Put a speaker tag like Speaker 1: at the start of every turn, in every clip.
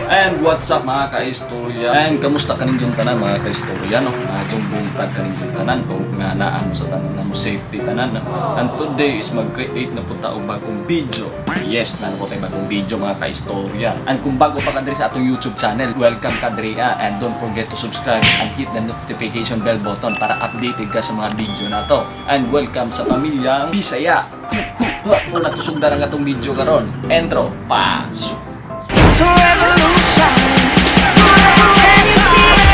Speaker 1: And what's up, mga kaistorya? And kamusta kaninyong tanan, mga kaistorya, no? Maayong buntag kaninyong tanan o nga naa mo sa tanan na mo safety tanan, no? And today is mag-create na po ta og bagong video. Yes, naa po tayo bagong video, mga kaistorya. And kung bago pa ka diri sa atong YouTube channel, welcome ka diri ah. And don't forget to subscribe and hit the notification bell button para updated ka sa mga video na to. And welcome sa pamilyang Bisaya. Kung natusugdan ang atong video karon. Intro, pasok!
Speaker 2: It's a revolution. Can you see it?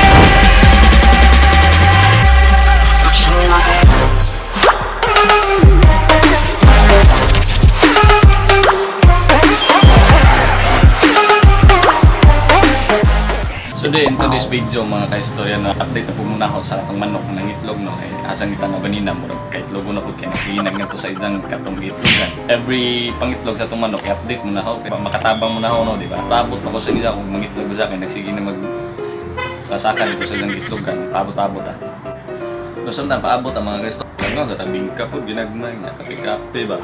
Speaker 1: So then, to this video, mga kaistorya, na update na po muna ako sa atong manok ng itlog, no? Kay asang gitanaw ganina, murag kaitlog na po kay nagsinag ngadto sa ilang katong itlogan. Every pangitlog sa atong manok, i-update muna ako kay makatabang muna ako, no, di ba? Paabot pa ko sa ila kung mangitlog sa akin, nagsige na mag sasaka dito sa ilang itlogan. Paabot-abot ah. So sometimes paabot ang mga kaistorya. Nga, katabing ka po, ginagmay niya, kape-kape ba?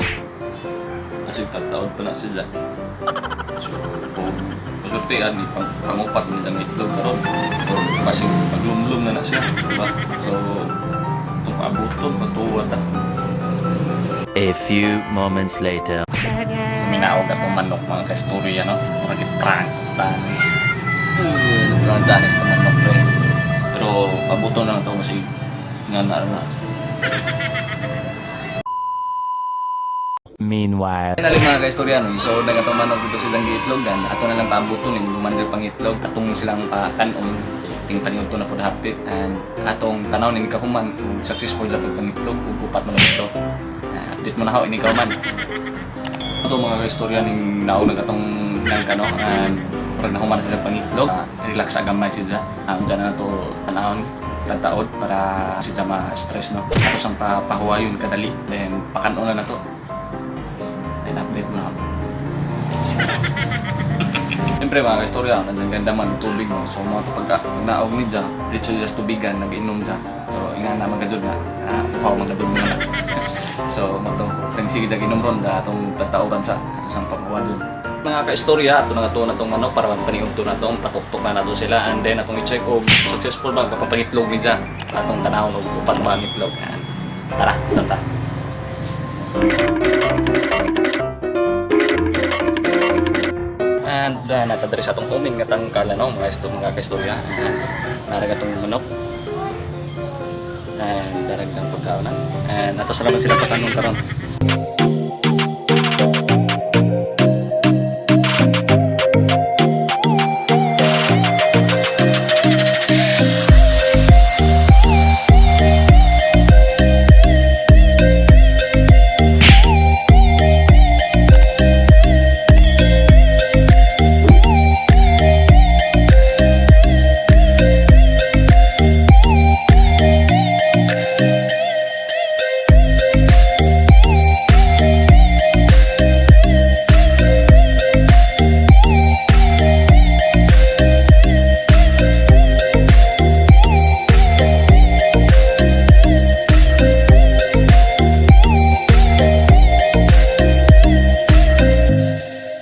Speaker 1: Kasi tataod pa na sila. So, kung masultian, ni pangupat mo nilang itlog karon. So, basig paglumlum na na siya, di ba? So, itong paabuton, patuwa ta.
Speaker 3: A few moments later.
Speaker 1: So, minaog atong manok, mga kaistorya, no? Murag prank tani. Nagprank tani sa manok, pre. Pero, pabuto na lang ito kasi nga na na.
Speaker 3: Meanwhile.
Speaker 1: Finally, mga kaistorya, no? So, nagatong manok dito silang giitlogan. Ato na lang paabuton, luman dyan pangitlog. Atong silang pakanon, ting paniudto na po hapit. And atong tanaw ni kahuman kung successful sa pagpangitlog, kung upat man ito. Update mo na ako, ini kahuman. Ito, mga kaistorya, ning nauna katong nang kano and parang nahuman na siya pangitlog. Relax agamay siya. Unsa na to tanawon tataod para siya ma-stress, no. Ato sang pahuwayon kadali. Then pakanon na to. Then update mo na ako. Siyempre, mga kaistorya, nandiyan ganda man tubig, no. So mga to pagka pag naog ni dyan, dito siya sa tubigan, nag-inom dyan. So ina na mga na, ah, mga mo na. So mga to, tang sige dyan inom ron, da atong tataoran sa ato sang pakuha dun. Mga kaistorya, ato na nga to na tong manok para magpaniudto na tong patuktok na nato sila and then atong i-check og successful ba ang papangitlog ni dyan. Atong tanawon og upat ba ang itlog. And tara, tara. And natadiri sa atong homing nga tangkala, no, mga kaistorya. And narag atong manok. And darag ang pagkaon na. And ato sa naman sila patanong karon.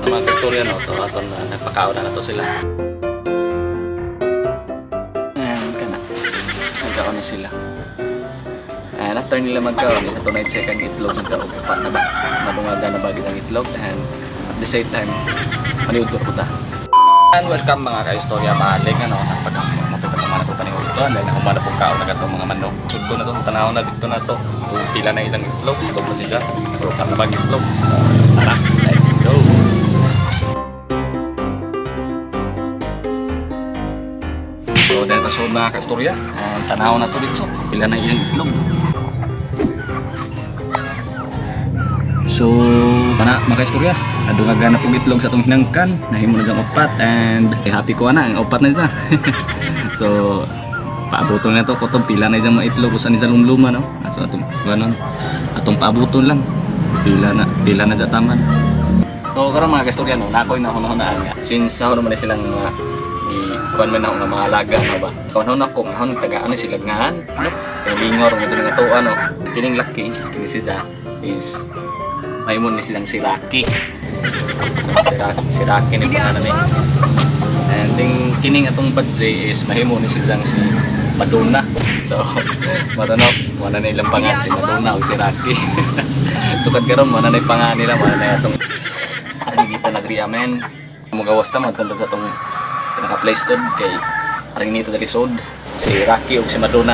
Speaker 1: Mga kaistorya, no, to aton na nagpakaon na nato sila. And kana. Nagkaon na sila. And after nila magkaon, ito na i-check ang itlog nila og upat na ba. Madungaga na ba gid ang itlog and at the same time, maniudto po ta. And welcome, mga kaistorya, balik ano, pag mapita pa man ito paniudto, and then human na pong kaon na katong mga manok. Sudlo na to, tanaw na dito na to. Kung pila na ilang itlog, itlog pa sila. Pero upat na ba ang itlog? So, tara, let's go! So, dahil sa sunod, mga kaistorya, tanaw na to dito. Pila na ilang itlog. So, kana, mga kaistorya, nadungaga na pong itlog sa atong hinangkan. Nahimo na diyang upat and happy ko na, ang upat na siya. So, paabuton na to, kutob pila na diyang mga itlog, usa ni diyang lumluma, no? So, atong, ganon, atong paabuton lang. Pila na dyan taman. So, karon, mga kaistorya, no, nakoy na hunahunaan nga. Since ako naman na silang mga kuan man ako nga mga alaga, no ba? Kuan ako, nga tagaan ni sila ngahan, no? Kaya lingor mo ito nga tuwa, no? Kining laki, kini sila is mahimon ni silang si Rocky. So, si Rocky, si Rocky ni pangalan ni. And Kining atong budgie is mahimo ni siyang si Madonna. So, marunok, wala na ilang pangan si Madonna o si Rocky. So, kad karon wala na yung pangan nila, wala na atong ang dito nagriya, men. Magawas ta magtundod sa atong pinaka-play store kay parang nito dali sod si Rocky ug si Madonna.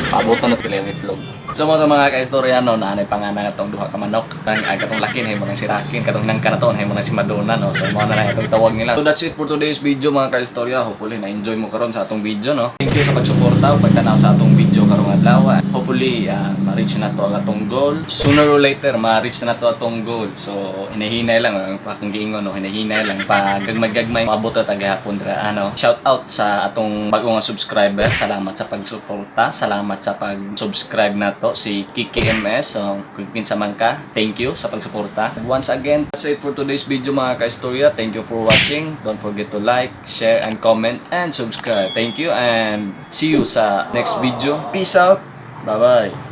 Speaker 1: Paabot na sila yung itlog. So mga kaistorya no, naanay pangalan atong duha ka manok. Ang katong laki na nang si Rocky, katong nangka na to na nang si Madonna, no. So mao na lang itong tawag nila. So that's it for today's video, mga kaistorya. Hopefully na-enjoy mo karon sa atong video, no. Thank you sa pagsuporta ug pagtanaw sa atong video karong adlaw. Hopefully ma-reach na to ang atong goal. Sooner or later ma-reach na to atong goal. So hinahinay lang ang akong giingon, no, hinahinay lang. Pa gagmay-gagmay maabot ta gahapon dra ano. Shout out sa atong bago nga subscriber. Salamat sa pagsuporta, salamat sa pag-subscribe na to si Kiki MS. So kung kinsa man ka, thank you sa pagsuporta. Once again, that's it for today's video, mga kaistorya. Thank you for watching. Don't forget to like, share, and comment and subscribe. Thank you and see you sa next video. Peace out. Bye-bye.